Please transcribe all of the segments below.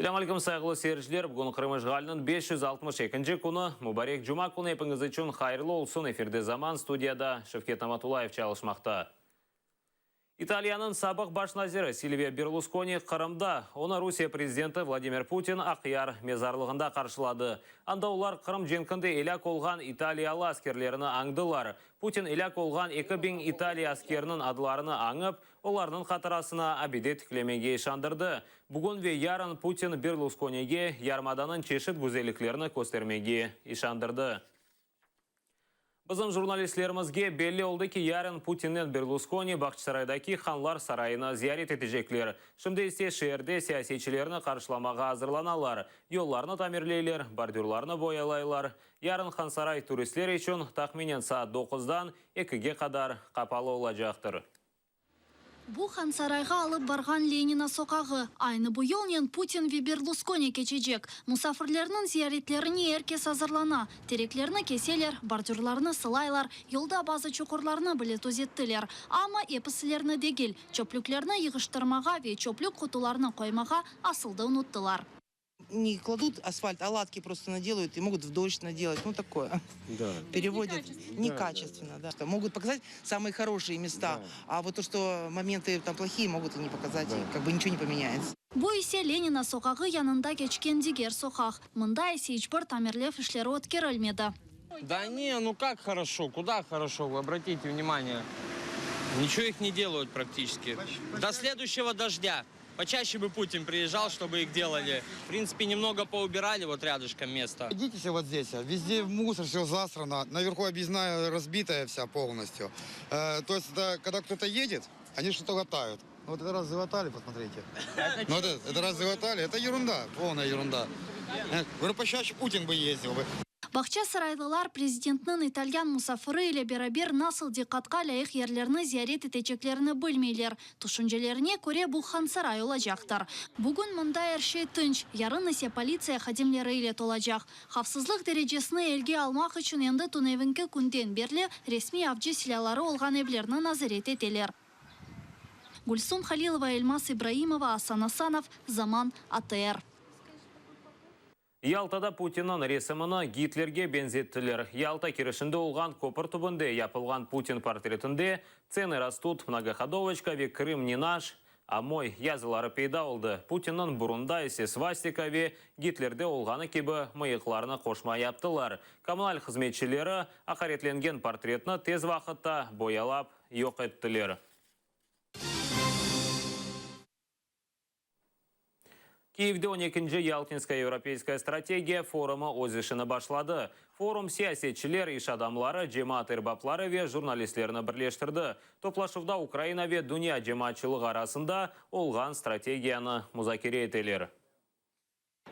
Selâm aleyküm, sayğılı seyirciler! Bugün Qırım işğaliniñ 562-nci künü. Mubarek cuma künü epiñiz içün hayırlı olsun! Efirde Zaman, studiyada Şevket Namatullayev çalışmaqta. İtaliyanıñ sabıq baş naziri Silvio Berluskoni Qırımda. Onı Rusiye prezidenti Vladimir Putin Aqyar mezarlığında qarşıladı. Anda olar Qırım cenkinde elâk olğan italiyalı askerlerini añdılar. Putin elâk olğan 2000 italiya askeriniñ adlarını añıp, olarnıñ hatırasına abide tiklemege işandırdı. Bugün ve yarın Putin Berluskonige yarımadanıñ çeşit güzelliklerini köstermege işandırdı. Bizim jurnalistlerimizge belli oldı ki, yarın Putinnen Berluskoni Bağçasaraydaki Hanlar sarayını ziyaret etecekler. Şimdi ise şeerde siyasetçilerni qarşılamağa azırlanalar, yollarnı tamirleyler, bordürlarnı boyalaylar. Yarın Hansaray turistler içün tahminen saat doquzdan ekige qadar qapalı olacaqtır. Bu Hansarayğa alıp barğan Lenina soqağı. Aynı bu yolnen Putin ve Berluskoni keçecek. Musafirlerniñ ziyaretlerine er kes azırlana. Tereklerni keseler, bordürlarnı sılaylar, yolda bazı çuqurlarnı bile tüzettiler. Amma episilerini degil. Çöplüklerni yığıştırmağa ve çöplük qutularını qoymağa asıl da unuttılar. Ne kladut asfalt, a latki prosto nadelayut i mogut v dojd nadelat, nu takoye, perevodyat nekaçestveno, da. Mogut pokazat samye horoşiye mesta, a vot to, çto momentı tam plohiye, mogut i ne pokazat, i kak bı niçego ne pomenâyetsâ. Bu ise Lenina soqağı yanında keçken diger soqaq. Mında ise iç bir tamirlev işleri ötkerilmedi. Da ne, nu kak horoşo, kuda horoşo, vı obratite vnimaniye, niçego ih ne delayut praktiçeski, do sleduyuşçego dojdâ. Počaще бы Putin priezžal, ştoby ih delali. V printsipe, nemnogo poubirali vot râdışkom mesto. Iditese vot zdes, vezde musor, vse zasrano, naverhu obyezdnaya razbitaya vsâ polnostyu. To est eto kogda kto-to edet, oni çto-to latayut. Vot eto raz zalatali, posmotrite. Vot eto raz zalatali, eto erunda, polnaya erunda. Govorю, počaще Putin bı ezdil bı. Bağçasaraylılar prezidentniñ italyan musafiri ile beraber nasıl diqqatqa lâyıq yerlerni ziyaret eteceklerini bilmeyler. Tüşüncelerine köre bu Hansaray olacaqtır. Bugün mında er şey tınç, yarın ise politsiya hadimleri ile tolacaq. Havfsızlıq derecesini elge almaq içün endi tünevinki künden berli resmiy avcı silâları olğan evlerni nazaret eteler. Gülsum Halilova, Elmaz İbraimova, Asan Asanov, Zaman, ATR. Yaltada Putinniñ resimini Gitlerge beñzettiler. Yalta kirişinde olğan köpür tübünde yapılğan Putin portretinde Tsenı rastut, mnogohodovoçka ve Krım ne naş, a moy yazıları peyda oldı. Putinniñ burunda ise svastika ve Gitlerde olğanı kibi mıyıqlarnı qoşma yaptılar. Kommunal hızmetçileri aqaretlengen portretni tez vaqıtta boyalap yoq ettiler. Kiyevde on ekinci Yaltinskaya Yevropeyskaya strategiya forumı öz işini başladı. Forum siyasetçiler, iş adamları, cemaat erbapları ve jurnalistlerni birleştirdi. Toplaşuvda Ukraina ve dünya cemaatçılığı arasında olğan strategiyanı muzakere eteler.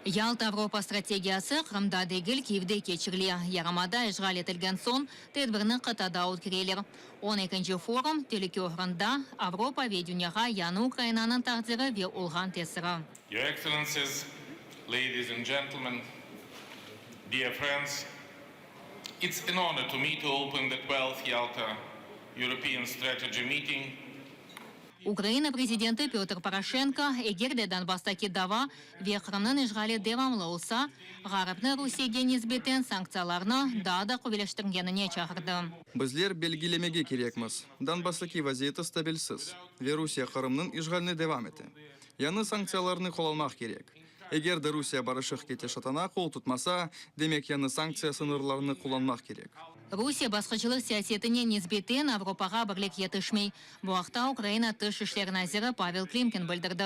Yalta Avropa strategiyası Qırımda degil, Kiyevde keçirile. Yarımada işğal etilgen soñ, tedbirni qıtada ötkereler. On ekinci forum, telüke oğrunda, Avropa ve dünyağa yañı Ukrainanıñ taqdiri ve olğan tesiri. Your Excellencies, ladies and gentlemen, dear friends, it's an honor to me to open the twelfth Yalta European Strategy Meeting. Ukraina prezidenti Pötr Poroşenko, eger de Donbasstaki dava ve Qırımnıñ işğali devamlı olsa, Ğarpnı Rusiyege nisbeten sanktsiyalarnı daa da quvetleştirgenine çağırdı. Bizler belgilemege kerekmiz, Donbasstaki vaziyeti stabilsiz ve Rusiye Qırımnıñ işğalini devam ete. Yañı sanktsiyalarnı qullanmaq kerek. Eger de Rusiye barışıq ketişatına qol tutmasa, demek yañı sanktsiya sıñırlarını qullanmaq kerek. Rusiye basqıcılıq siyasetine nisbeten Avropağa birlik yetişmey. Bu aqta Ukraina Tış işler naziri Pavel Klimkin bildirdi.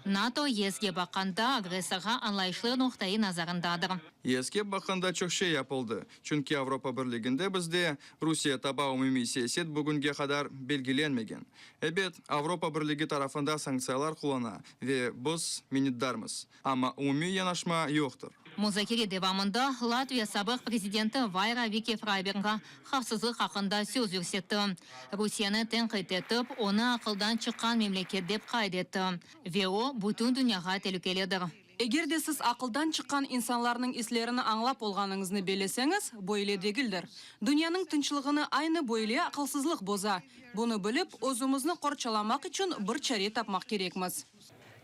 NATO, YESge baqqanda, agressorğa añlayışlı noqtaiy nazarındadır. YESge baqqanda çoq şey yapıldı, çünki Avropa Birliginde bizde Rusiye taba umumiy siyaset bugünge qadar belgilenmegen. Ebet, Avropa Birligi tarafında sanktsiyalar qullana ve biz minnetdarmız, amma umumiy yanaşma yoqtır. Muzakere devamında Latviya sabıq prezidenti Vayra Vike-Frayberga havfsızlıq aqqında söz yürsetti. Rusiyeni tenqit etip, onı aqıldan çıqqan memleket dep qayd etti ve o, bütün dünyağa telükelidir. Eger de siz aqıldan çıqqan insanlarnıñ islerini añlap olğanıñıznı belleseñiz, böyle degildir. Dünyanıñ tınçlığını aynı böyle aqılsızlıq boza. Bunı bilip, özümizni qorçalamaq içün bir çare tapmaq kerekmiz.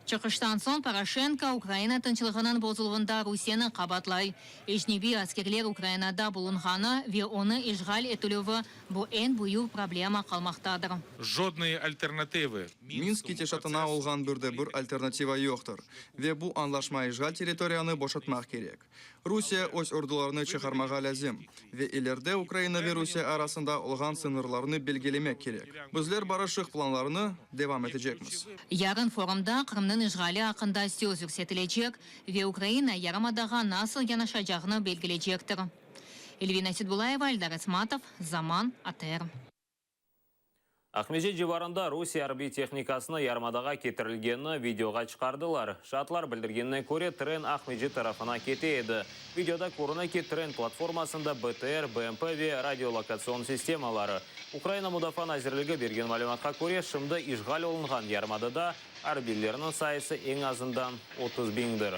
Çıqıştan soñ Poroşenko Ukraina tınçlığınıñ bozuluvında Rusiyeni qabaatlay. Ecnebiy askerler Ukrainada bulunğanı ve onı işğal etilüvi bu eñ büyük problema qalmaqtadır. Jodnıy alternativı Minsk ketişatına olğan bir de bir alternativa yoqtır ve bu añlaşma işğal territoriyanı boşatmaq kerek. Rusiye öz ordularını çıqarmağa lâzim ve ileride Ukraina ve Rusiye arasında olğan sıñırlarnı belgilemek kerek. Bizler barışıq planlarını devam etecekmiz. Yarın forumda Qırımnıñ işğali aqqında söz yürsetilecek ve Ukraina yarımadağa nasıl yanaşacağını belgilecektir. Elvina Seydbulayeva, Eldar Esmatov, Zaman, ATR. Aqmescit civarında Rusiye arbiy tehnikasını yarımadağa ketirilgenini videoğa çıqardılar. Şaatlar bildirgenine köre, tren Aqmescit tarafına kete edi. Videoda körüne ki, tren platformasında BTR, BMP ve radiolokatsion sistemaları. Ukraina Mudafaa nazirligi bergen malümatqa köre, şimdi işğal olunğan yarımadada arbiylerniñ sayısı eñ azından 30 biñdir.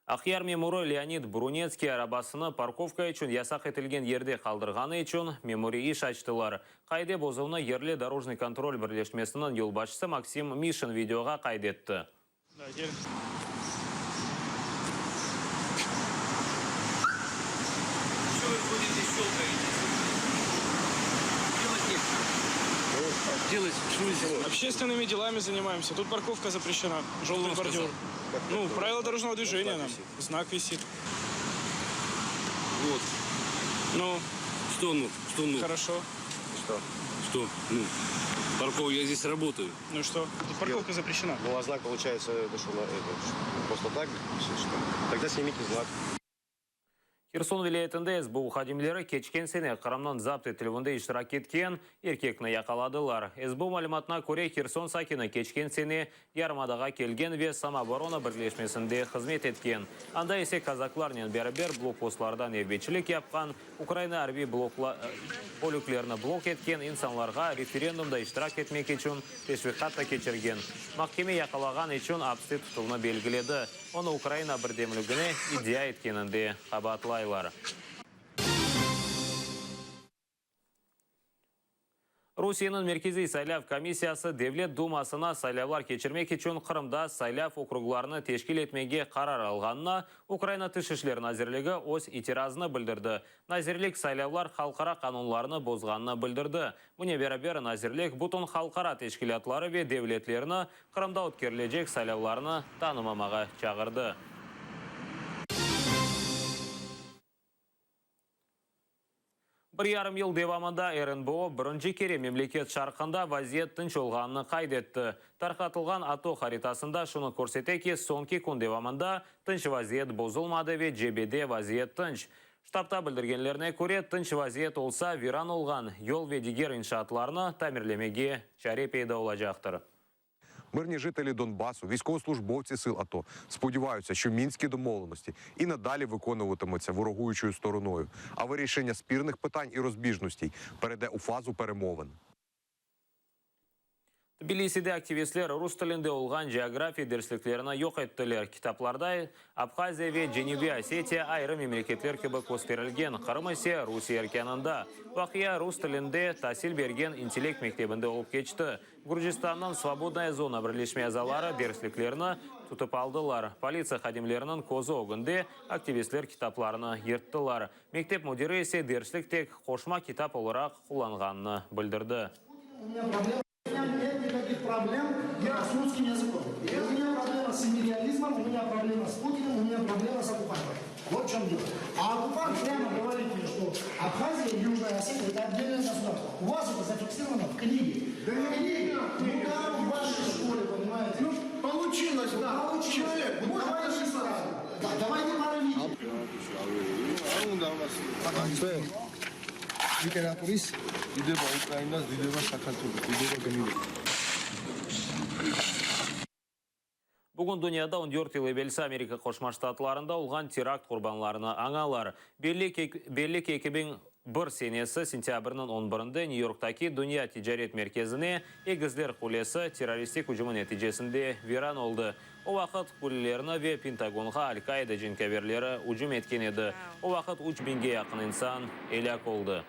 Aqyar memurı Leonid Brunetskiy arabasını parkovka içün yasaq etilgen yerde qaldırğanı içün memuriy iş açtılar. Qaide bozuvnı yerli Dorojnıy kontrol birleşmesiniñ yolbaşçısı Maksim Mişin videoğa qayd etti. Общественными делами занимаемся. Тут парковка запрещена. Желтый бордюр. Ну, правила дорожного движения нам. Знак висит. Вот. Ну. Что ну? Что ну? Хорошо. Что? Что? Ну, парковка, я здесь работаю. Ну что? Тут парковка запрещена. Ну, а знак получается, это что, это просто так висит, что? Тогда снимите знак. Herson vilâyetinde SBU hadimleri keçken sene Qırımnıñ zapt etilüvinde iştirak etken erkekni yaqaladılar. SBU malümatına köre, Herson sakini keçken sene yarımadağa kelgen ve samooborona birleşmesinde hızmet etken. Anda ise kazaklarnen beraber blokpostlarda nevbetçilik yapqan, Ukraina arbiy bölüklerini blok etken insanlarğa referendumda iştirak etmek içün teşviqat da keçirgen. Mahkeme yaqalağan içün apste tutuvnı belgiledi. Onı Ukraina birdemligine iddia etkeninde qabaatlaylar. Rusiyeniñ Merkeziy saylav komissiyası Devlet dumasına saylavlar keçirmek içün Qırımda saylav okruglarını teşkil etmege qarar alğanına Ukraina Tış işler nazirligi öz itirazını bildirdi. Nazirlik saylavlar halqara qanunlarını bozğanını bildirdi. Bunen beraber, nazirlik bütün halqara teşkilâtları ve devletlerni Qırımda ötkerilecek saylavlarnı tanımamağa çağırdı. Bir yarım yıl devamında RNBO birinci kere memleket şarqında vaziyet tınç olğanını qayd etti. Tarqatılğan ATO haritasında şunı körsete ki, soñki kün devamında tınç vaziyet bozulmadı ve cebede vaziyet tınç. Ştabta bildirgenlerine köre, tınç vaziyet olsa, viran olğan yol ve diger inşaatlarnı tamirlemege çare peyda olacaqtır. Mırni jıteli Donbasu, viyskovoslujbovtsi sil ATO spodivayutsia, şço Minski domovlenosti i nadali vıkonuvatımutsya voroguючою storonoyu, a vırişennâ spirnıh pıtan i rozbijnostey pereyde u fazu peremovın. Tbiliside aktivistler rus tilinde olğan geografiya dersliklerini yoq ettiler. Kitaplarda Abhaziya ve Cenübiy Osetiya ayrı memleketler kibi kösterilgen, Qırım ise Rusiye erkânında. Vaqia rus tilinde tasil bergen İntellekt mektebinde olıp keçti. Gürcistannıñ Svobodnaya zona birleşme azaları dersliklerni tutıp aldılar. Politsiya hadimleriniñ közü ögünde aktivistler kitaplarnı yırttılar. Mektep müdiri ise derslik tek qoşma kitap olaraq qullanğanını bildirdi. Bugün dünyada on dört yıl evelsi Amerika Qoşma Ştatlarında olğan terakt qurbanlarını añalar. Belli ki, belli ki, 2001 senesi sentâbrniñ on birinde Nyu-Yorktaki Dünya ticaret merkezine Egizler qulesi terroristik ücümi neticesinde viran oldı. O vaqıt qullelerni ve Pentagonğa Al-Kaida cenkâverleri ücüm etken edi. O vaqıt üç biñge yaqın insan elâk oldı.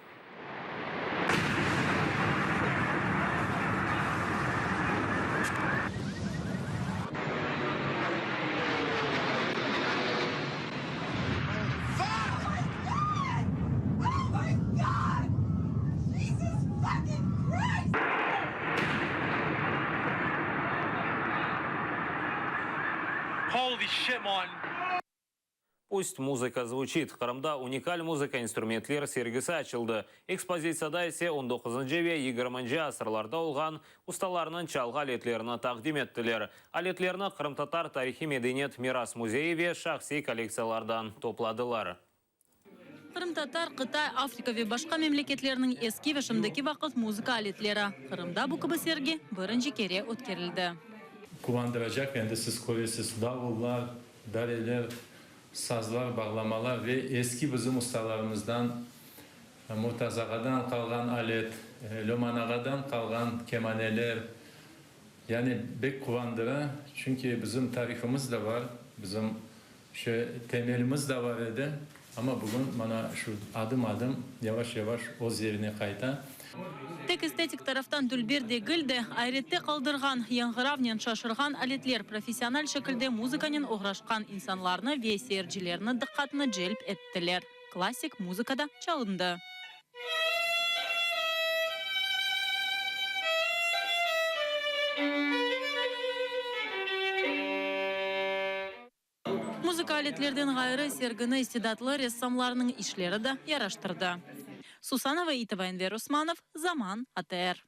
Pust muzıka zvuçit Qırımda unikal muzıka instrumentler sergisi açıldı. Ekspozitsiyada ise on doquzıncı ve yigirminci asırlarda olğan ustalarnıñ çalğı aletlerini taqdim ettiler. Aletlerni Qırımtatar tarihiy-medeniyet miras müzeyi ve şahsiy kollektsiyalardan topladılar. Qırımtatar, Qıtay, Afrika ve başqa memleketlerniñ eski ve şimdiki vaqıt muzıka aletleri. Qırımda bu kibi sergi birinci kere ötkerildi. Quvandıracaq, endi siz köresiz, davullar, dareler, sazlar, bağlamalar ve eski bizim ustalarımızdan, Murtaz ağadan qalğan alet, Löman ağadan qalğan kemaneler, yani bek quvandıra, çünki bizim tarihımız da bar, bizim şu temelimiz de bar edi, amma bugün mana şu adım-adım, yavaş-yavaş öz yerine qayta. Tek estetik taraftan dülber degil de, ayrette qaldırğan, yañğıravnen şaşırğan aletler professional şekilde muzıkanen oğraşqan insanlarnı ve seyircilerni diqqatını celp ettiler. Klassik muzıka da çalındı. Muzıka aletlerden ğayrı, sergini istidatlı ressamlarnıñ işleri de yaraştırdı. Susana Vaitova, Enver Osmanov, Zaman, ATR.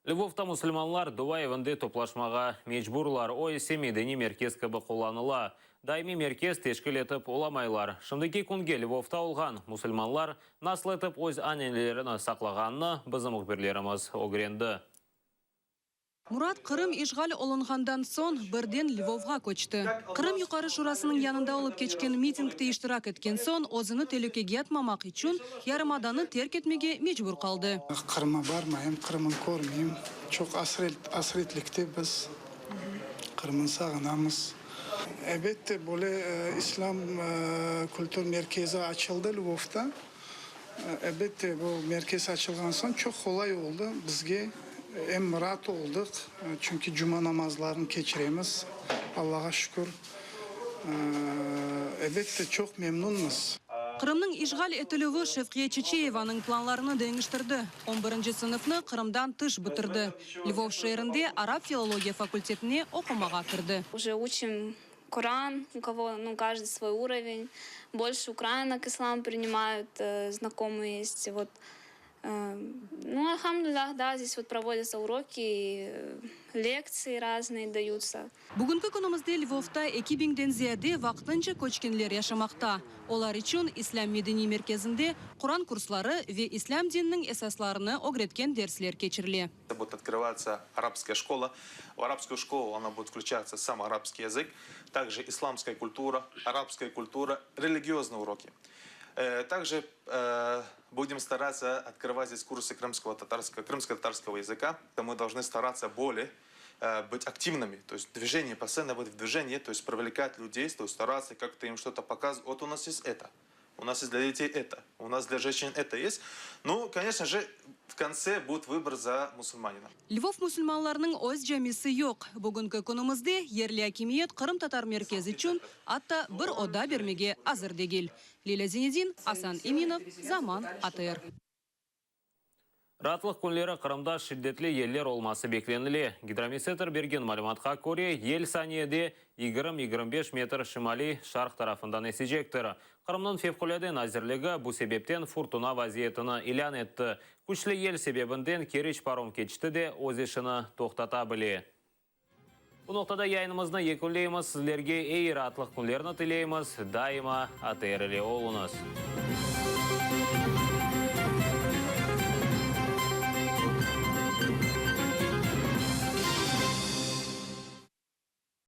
Lvovda musulmanlar dua evinde toplaşmağa mecburlar, o ise medeniy merkez kibi qullanıla. Daimiy merkez teşkil etip olamaylar. Şimdiki künge Lvovda olğan musulmanlar nasıl etip öz ananelerini saqlağanını bizim mühbirlerimiz ögrendi. Murat Qırım işğal olunğandan soñ birden Lvovğa köçti. Qırım Yuqarı Şurasınıñ yanında olıp keçken mitingde iştirak etken soñ özüni telükege atmamaq içün yarımadanı terk etmege mecbur qaldı. Qırıma barmayım, Qırımın körmeyim. Çoq asretlikte biz Qırımın sağınamız. Elbette, böyle İslâm kültür merkezi açıldı Lvovda. Elbette, bu merkez açılğan soñ çoq qolay oldı bizge, em raat oldıq, çünki cuma namazlarını keçiremiz, Allağa şükür. Elbette, çoq memnunmız. Qırımnıñ işğal etilüvi Şevqiye Çeçeyevanıñ planlarını deñiştirdi. On birinci sınıfnı Qırımdan tış bitirdi. Lvov şeerinde arap filologiya fakultetine oqumağa kirdi. Uje učim Koran, u kogo, nu, каждый svoy uroven, bolşe ukrainok islam priнимают, znakomые есть, vot, nu, alhamdulillah, da, zdes vot provodятся uroki, lektsiy razные dayutся. Bugünki künümizde Lvovda eki biñden ziyade vaqtınca köçkenler yaşamaqta. Olar içün İslâm medeniy merkezinde Quran kursları ve İslâm dininiñ esaslarını ögretken dersler keçirile. Будет открываться арабская школа. В арабскую школу она будет включаться сам арабский язык, также исламская культура, арабская культура, религиозные уроки. Также будем стараться открывать здесь курсы крымского татарского, крымско-татарского языка. Мы должны стараться более быть активными, то есть движение, постоянно быть в движении, то есть привлекать людей, то есть стараться как-то им что-то показывать. Вот у нас есть это. У нас есть для детей это, у нас для женщин это есть. Ну, конечно же, в конце будет выбор за мусульманина. Lvov musulmanlarınıñ öz camisi yoq. Bugünki künümizde yerli akimiyet qırımtatar merkez içün atta bir oda bermege azır degil. Lilâ Zinedin, Asan Eminov, Zaman, ATR. Raatlıq künleri Qırımda şiddetli yeller olması beklenile. Gidromettsentr bergen malümatqa köre, yel saniyede yigirmi, 25 metr şimaliy şarq tarafından esecektir. Qırımnıñ Fevqulâde nazirligi bu sebepten furtuna vaziyetini ilân etti. Küçlü yel sebebinden Keriç parom keçiti de öz işini toqtata bile. Bu noqtada yayınımıznı yekünleymiz. Sizlerge eyi raatlıq künlerini tileymiz. Daima ATR ile oluñız.